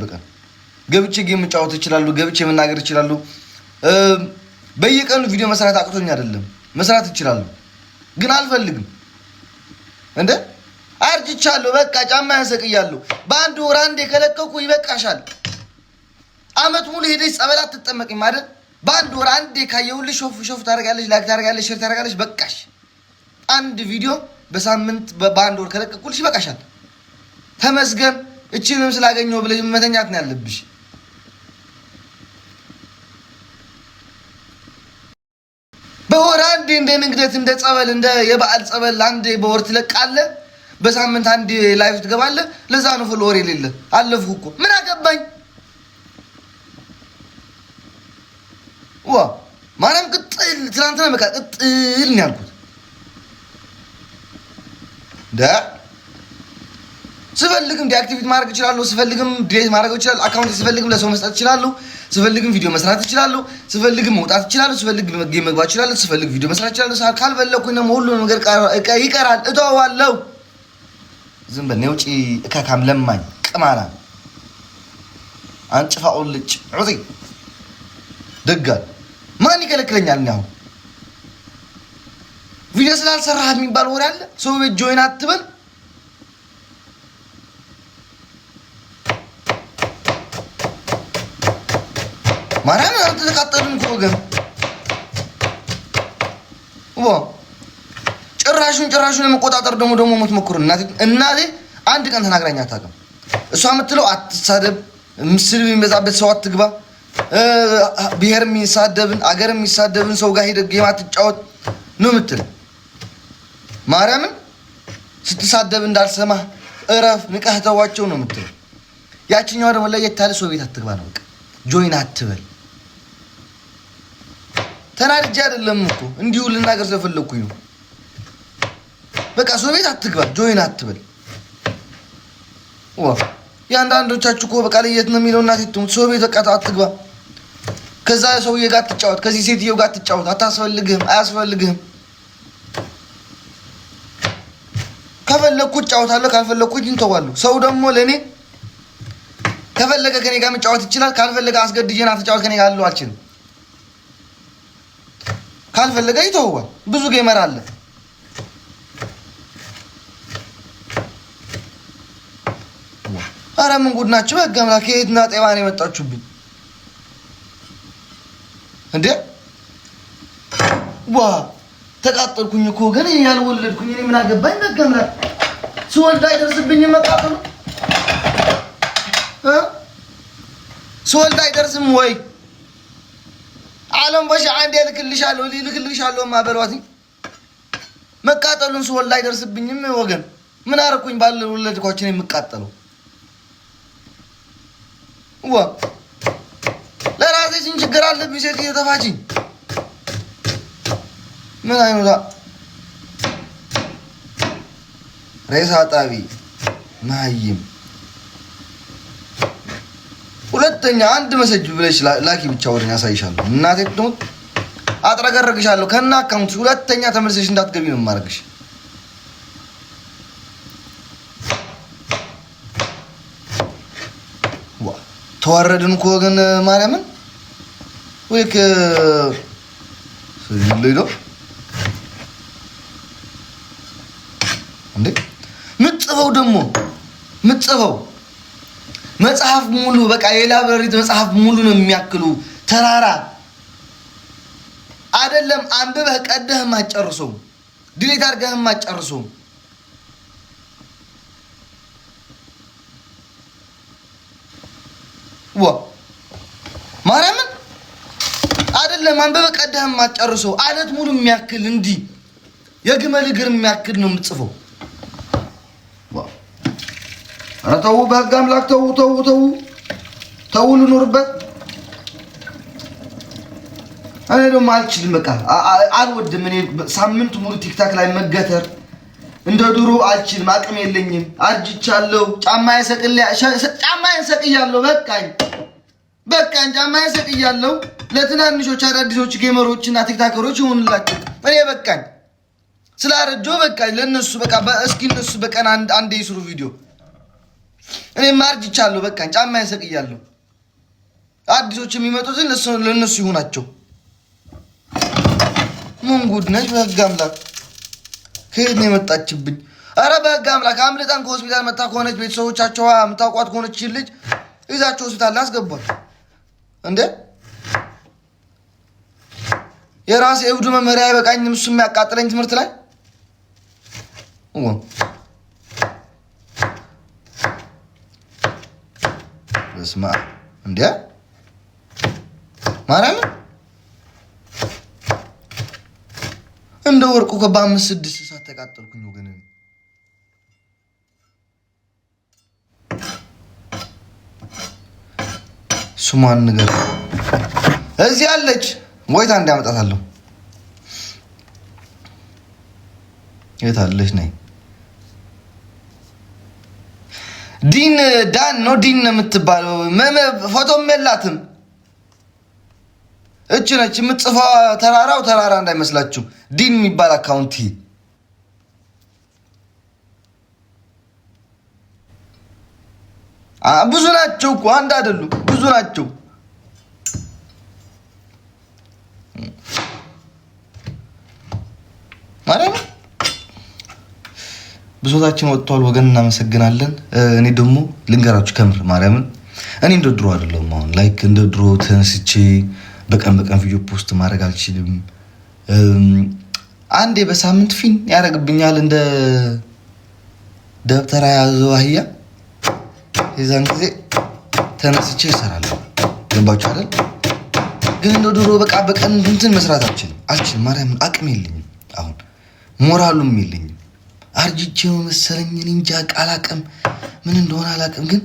በቀን ገብቼ game መጫወት እችላለሁ። ገብቼ መናገር እችላለሁ። በየቀኑ ቪዲዮ መስራት አቅቶኝ አይደለም፣ መስራት እችላለሁ፣ ግን አልፈልግም። እንደ አርጅቻለሁ። በቃ ጫማ ያንሰቅያለሁ። በአንድ ወር አንዴ ከለቀኩ ይበቃሻል። አመት ሙሉ ሄደሽ ጸበል አትጠመቂም አይደል? በአንድ ወር አንዴ ካየሁልሽ ሾፍ ሾፍ ታደርጋለሽ፣ like ታደርጋለሽ፣ share ታደርጋለሽ። በቃሽ። አንድ ቪዲዮ በሳምንት በአንድ ወር ከለቀኩልሽ ይበቃሻል። ተመስገን እችንም ስላገኘው ብለሽ መተኛት ነው ያለብሽ። በወር አንዴ እንደ ንግደት እንደ ጸበል እንደ የበዓል ጸበል አንዴ በወር ትለቃለህ። በሳምንት አንዴ live ትገባለህ። ለዛ ነው follower የሌለ። አለፍኩ እኮ ምን አገባኝ? ዋ ማርያም ቅጥል ትናንትና በቃ ቅጥል ነው ያልኩት። ስፈልግም deactivate ማድረግ እችላለሁ። ስፈልግም delete ማድረግ እችላለሁ። Account ስፈልግም ለሰው መስጠት እችላለሁ። ስፈልግም ቪዲዮ መስራት እችላለሁ። ስፈልግም መውጣት እችላለሁ። ስፈልግ game መግባት እችላለሁ። ስፈልግ ቪዲዮ መስራት እችላለሁ። ካልፈለኩኝ ደግሞ ሁሉ ነገር ይቀራል፣ እተዋለሁ። ዝም በል ውጪ። እካካም ለማኝ ቅማላ አንጭፋ ቁልጭ ዑዚ ደጋል ማን ይከለክለኛል? እኔ አሁን ቪዲዮ ስላልሰራህ የሚባል ወሬ አለ። ሰው ቤት join አትበል። ማርያም ተቃጠልን እኮ ወገን። ጭራሹን ጭራሹን ለመቆጣጠር ደግሞ ደግሞ የምትሞክሩ እናቴ እናቴ አንድ ቀን ተናግራኝ አታውቅም። እሷ የምትለው አትሳደብ፣ ስድብ የሚበዛበት ሰው አትግባ፣ ብሔር የሚሳደብን አገር የሚሳደብን ሰው ጋር ሄደህ game አትጫወት ነው የምትል። ማርያምን ስትሳደብ እንዳልሰማህ እረፍ፣ ንቀህ ተዋቸው ነው የምትል። ያችኛዋ ደግሞ ለየት ያለ ሰው ቤት አትግባ ነው በቃ join አትበል። ተናድጄ አይደለም እኮ እንዲሁ ልናገር ስለፈለግኩኝ ነው። በቃ ሰው ቤት አትግባ፣ join አትበል። ዋ የአንዳንዶቻችሁ እኮ በቃ ለየት ነው የሚለው። እናቴ ትሙት ሰው ቤት በቃ አትግባ። ከዛ ሰውዬ ጋር አትጫወት፣ ከዚህ ሴትየው ጋር አትጫወት። አታስፈልግህም፣ አያስፈልግህም። ከፈለግኩ እጫወታለሁ፣ ካልፈለግኩ እንተዋለሁ። ሰው ደግሞ ለእኔ ከፈለገ ከኔ ጋር መጫወት ይችላል። ካልፈለገ አስገድጄን አትጫወት ከኔ ጋር አለው አልችልም። ካልፈለገ ይተወዋል። ብዙ gamer አለ። አረ ምን ጉድ ናችሁ! በሕግ አምላክ የትና ጤባ ነው የመጣችሁብኝ እንዴ? ዋ ተቃጠልኩኝ እኮ ግን ያልወለድኩኝ እኔ ምን አገባኝ? በሕግ አምላክ ስወልድ አይደርስብኝም መቃጠሉ ስወልድ አይደርስም ወይ? ዓለም በሽ አንዴ እልክልሻለሁ እልክልሻለሁ ማበሏት መቃጠሉን ስወልድ አይደርስብኝም ወገን። ምን አደረኩኝ? ባልወለድኳችን የምቃጠለው ዋ ለራሴ ስንት ችግር አለብኝ። ሴትዮ ተፋችኝ። ምን አይነታ ሬሳ ጣቢ መሀይም። ሁለተኛ አንድ message ብለሽ ላኪ ብቻ ወደኛ አሳይሻለሁ። እናቴ ትሙት አጥረገረግሻለሁ ከና account ሁለተኛ ተመልሰሽ እንዳትገቢ ነው የማደርግሽ። ተዋረድን እኮ ወገን ማርያምን ወይ እንዴ ምጽፈው ደግሞ ምጽፈው መጽሐፍ ሙሉ በቃ የ library መጽሐፍ ሙሉ ነው የሚያክሉ ተራራ አይደለም። አንብበህ ቀደህም አትጨርሰውም፣ delete አድርገህም አትጨርሰውም። ዋ ማርያምን አይደለም አንብበህ ቀደህም አትጨርሰው። አለት ሙሉ የሚያክል እንዲህ የግመል እግር የሚያክል ነው የምጽፈው። ኧረ ተው፣ በህግ አምላክ ተው፣ ተው፣ ተው፣ ተው፣ ልኖርበት። እኔ ደግሞ አልችልም፣ በቃ አልወድም። እኔ ሳምንት ሙሉ ቲክታክ ላይ መገተር እንደ ድሮ አልችልም፣ አቅም የለኝም። አርጅቻለሁ። ጫማዬን ሰቅያለሁ። በቃኝ፣ በቃኝ። ጫማዬን ሰቅያለሁ። ለትናንሾች አዳዲሶች gamer ኦች እና TikToker ኦች ይሆንላቸው። እኔ በቃኝ፣ ስላረጀሁ በቃኝ። ለእነሱ በቃ እስኪ እነሱ በቀን አንዴ ይስሩ ቪዲዮ። እኔም አርጅቻለሁ። በቃ ጫማዬን ሰቅያለሁ። አዲሶች የሚመጡትን ለእነሱ ይሁናቸው። ምን ጉድ ነች! በህግ አምላክ ከየት ነው የመጣችብኝ? አረ በህግ አምላክ አምልጣን ከሆስፒታል መታ ከሆነች ቤተሰቦቻቸው የምታውቋት ከሆነች ልጅ ይዛቸው ሆስፒታል አስገቧት። እንዴ የራሴ እብዱ መምህሪያ አይበቃኝም? እሱ የሚያቃጥለኝ ትምህርት ላይ በስመ አብ እንዴ ማርያምን እንደ ወርቁ በአምስት ስድስት ሰዓት ተቃጠልኩኝ ወገን። ስሟን ንገር። እዚህ አለች ወይታ እንዲያመጣታለሁ። የት አለች? ነይ ዲን ዳን ነው ዲን ነው የምትባለው። ፎቶም የላትም። እች ነች የምትጽፈው። ተራራው ተራራ እንዳይመስላችሁ ዲን የሚባል account ብዙ ናቸው እኮ አንድ አይደሉም፣ ብዙ ናቸው። ማለት ነው። ብሶታችን ወጥቷል ወገን፣ እናመሰግናለን። እኔ ደግሞ ልንገራችሁ ከምር ማርያምን፣ እኔ እንደ ድሮ አይደለም። አሁን like እንደ ድሮ ተነስቼ በቀን በቀን ቪዲዮ post ማድረግ አልችልም። አንዴ በሳምንት ፊን ያደርግብኛል እንደ ደብተራ የያዘው አህያ። የዛን ጊዜ ተነስቼ እሰራለሁ። ገባችሁ አይደል? ግን እንደ ድሮ በቃ በቀን እንትን መስራት አልችልም አልችልም። ማርያምን አቅም የለኝም አሁን ሞራሉም የለኝም። አርጅቼ ነው መሰለኝ እኔ እንጃ፣ አላቅም ምን እንደሆነ አላቅም፣ ግን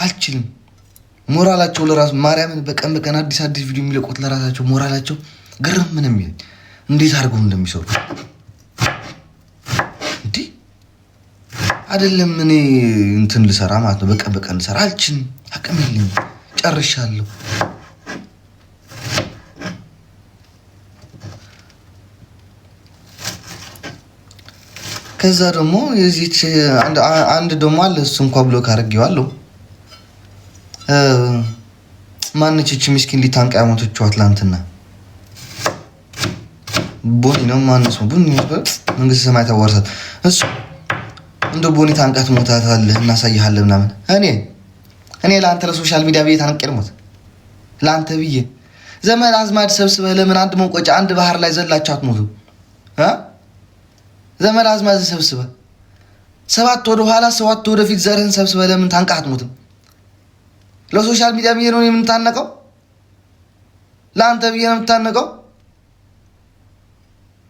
አልችልም። ሞራላቸው ለራሱ ማርያምን በቀን በቀን አዲስ አዲስ ቪዲዮ የሚለቁት ለራሳቸው ሞራላቸው ግርም ምን የሚለኝ እንዴት አድርገው እንደሚሰሩ እንዲህ አይደለም። እኔ እንትን ልሰራ ማለት ነው፣ በቀን በቀን ልሰራ አልችልም፣ አቅም የለኝም፣ ጨርሻለሁ። ከዛ ደግሞ የዚች አንድ ደግሞ አለ፣ እሱ እንኳ block አድርጌዋለሁ። ማነች እቺ ምስኪን ሊታንቃ ያሞተችው አትላንትና? ቦኒ ነው ማነው ሰው ቡኒ መንግስት ሰማያት ያዋርሳት። እሱ እንደ ቦኒ ታንቃት ሞታታለህ እናሳይሃለን ምናምን። እኔ ለአንተ ለ social media ብዬ ታንቄ ልሞት ለአንተ ብዬ ዘመድ አዝማድ ሰብስበህ ለምን አንድ መውቆጫ አንድ ባህር ላይ ዘላችሁ አትሞቱ? ዘመድ አዝማድ ሰብስበህ ሰባት ወደ ኋላ ሰባት ወደፊት ዘርህን ሰብስበህ ለምን ታንቃህ አትሞትም? ለ social media ብዬ ነው የምታነቀው? ለአንተ ብዬ ነው የምታነቀው?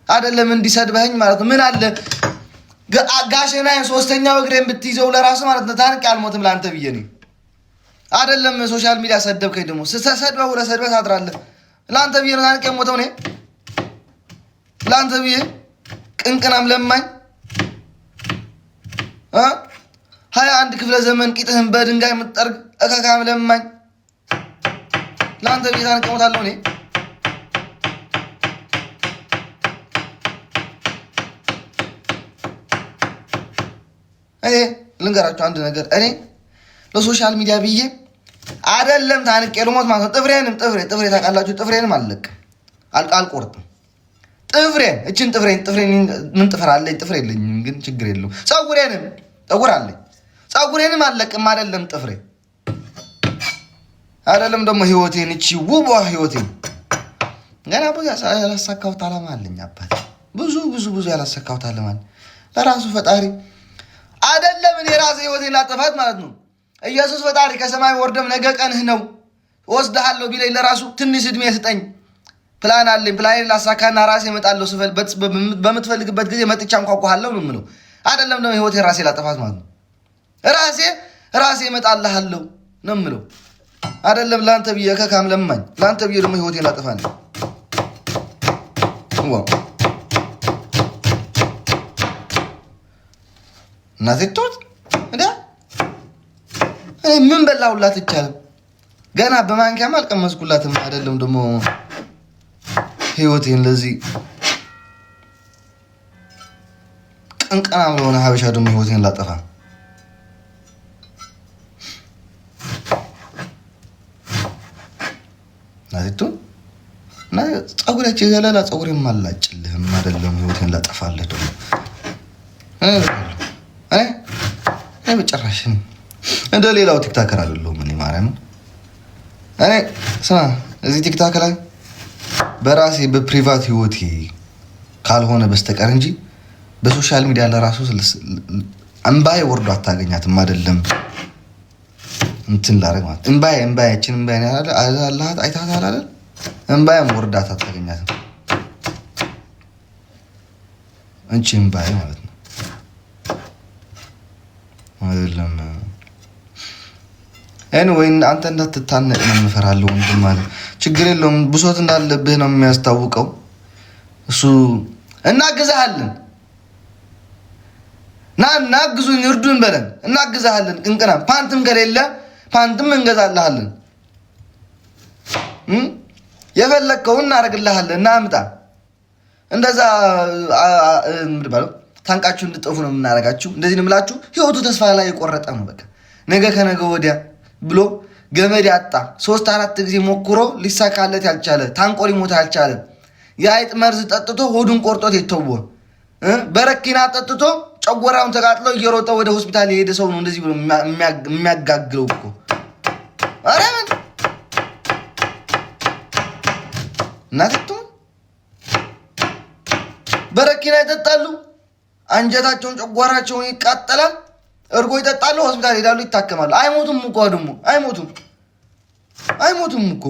አይደለም እንዲሰድበኸኝ ማለት ነው። ምን አለ ጋሸናዬን ሶስተኛው እግሬን ብትይዘው ለራሱ ማለት ነው ታንቄ አልሞትም ለአንተ ብዬ ነው። አይደለም social media ሰደብከኝ፣ ደግሞ ሰድበህ ለሰድበህ ታድራለህ። ለአንተ ብዬ ነው ታንቄ የምሞተው እኔ ለአንተ ብዬ ቅንቅናም ለማኝ 21 ክፍለ ዘመን ቂጥህን በድንጋይ የምትጠርግ እካካም ለማኝ ለአንተ ብዬ ታንቄ እሞታለሁ እኔ። እኔ ልንገራችሁ አንድ ነገር፣ እኔ ለ social media ብዬ አይደለም ታንቄ ልሞት ማለት ነው። ጥፍሬንም ጥፍሬ ጥፍሬ ታውቃላችሁ፣ ጥፍሬንም አልለቅም፣ አልቆርጥም። ጥፍሬን እችን ጥፍሬን ጥፍሬን ምን ጥፍር አለኝ? ጥፍሬ የለኝም፣ ግን ችግር የለውም። ፀጉሬንም ፀጉር አለኝ፣ ፀጉሬንም አልለቅም። አይደለም ጥፍሬ አይደለም ደግሞ ህይወቴን፣ እቺ ውቧ ህይወቴን ገና ብዙ ያላሳካሁት ዓላማ አለኝ አባቴ። ብዙ ብዙ ብዙ ያላሳካሁት ዓላማ አለኝ። ለራሱ ፈጣሪ አይደለም እኔ ራሴ ህይወቴን ላጠፋት ማለት ነው። ኢየሱስ ፈጣሪ ከሰማይ ወርደም ነገ ቀንህ ነው ወስድሃለሁ ቢለኝ ለራሱ ትንሽ እድሜ ስጠኝ፣ ፕላን አለኝ፣ ፕላኔን ላሳካና ራሴ እመጣለሁ፣ በምትፈልግበት ጊዜ መጥቻ እንኳኳሃለሁ ነው የምለው። አይደለም ደግሞ ህይወቴን ራሴ ላጠፋት ማለት ነው። ራሴ ራሴ እመጣልሃለሁ ነው የምለው። አይደለም ለአንተ ብዬ ከካም ለማኝ ለአንተ ብዬ ደግሞ ህይወቴን ላጠፋ ነው። እናቴ ትሙት እንደ እኔ ምን በላሁላት ይቻላል። ገና በማንኪያም አልቀመስኩላትም። አይደለም ደግሞ ህይወቴን ለዚህ ቅንቅናም ለሆነ ሀበሻ ደግሞ ህይወቴን ላጠፋ። ናቲቱ እና ፀጉራቸው የዘለላ ፀጉሬም አላጭልህም አይደለም ህይወቴን ላጠፋለህ ደግሞ እኔ በጭራሽ እንደ ሌላው TikToker አይደለሁም። እኔ ማርያምን እኔ ስማ እዚህ TikTok ላይ በራሴ በ private ህይወቴ ካልሆነ በስተቀር እንጂ በ social media ለራሱ እምባዬ ወርዶ አታገኛትም። አይደለም እንትን ላደርግ ማለት እምባዬ እምባያችን እምባዬ አላት አይታታል አይደል? እምባዬም ወርዳት አታገኛትም። እንቺ እምባዬ ማለት ነው አይደለም። Anyway አንተ እንዳትታነቅ ነው የምፈራለሁ ወንድም ማለት ችግር የለውም። ብሶት እንዳለብህ ነው የሚያስታውቀው እሱ። እናግዝሃለን፣ ና እናግዙኝ፣ እርዱን በለን፣ እናግዝሃለን። ቅንቅና ፓንትም ከሌለ ፓንትም እንገዛልሃለን፣ የፈለግከውን እናደርግልሃለን። እናምጣ እንደዛ ባለው ታንቃችሁ እንድጠፉ ነው የምናደርጋችሁ። እንደዚህ ነው የምላችሁ። ህይወቱ ተስፋ ላይ የቆረጠ ነው። በቃ ነገ ከነገ ወዲያ ብሎ ገመድ ያጣ 3-4 ጊዜ ሞክሮ ሊሳካለት ያልቻለ ታንቆ ሊሞት ያልቻለ የአይጥ መርዝ ጠጥቶ ሆዱን ቆርጦት የተወ በረኪና ጠጥቶ ጨጎራውን ተቃጥሎ እየሮጠ ወደ ሆስፒታል የሄደ ሰው ነው እንደዚህ ብሎ የሚያጋግለው እኮ። ኧረ ምን እናትቱ በረኪና ይጠጣሉ፣ አንጀታቸውን ጨጓራቸውን ይቃጠላል። እርጎ ይጠጣሉ፣ ሆስፒታል ይሄዳሉ፣ ይታከማሉ። አይሞቱም እኮ ደግሞ አይሞቱም፣ አይሞቱም እኮ።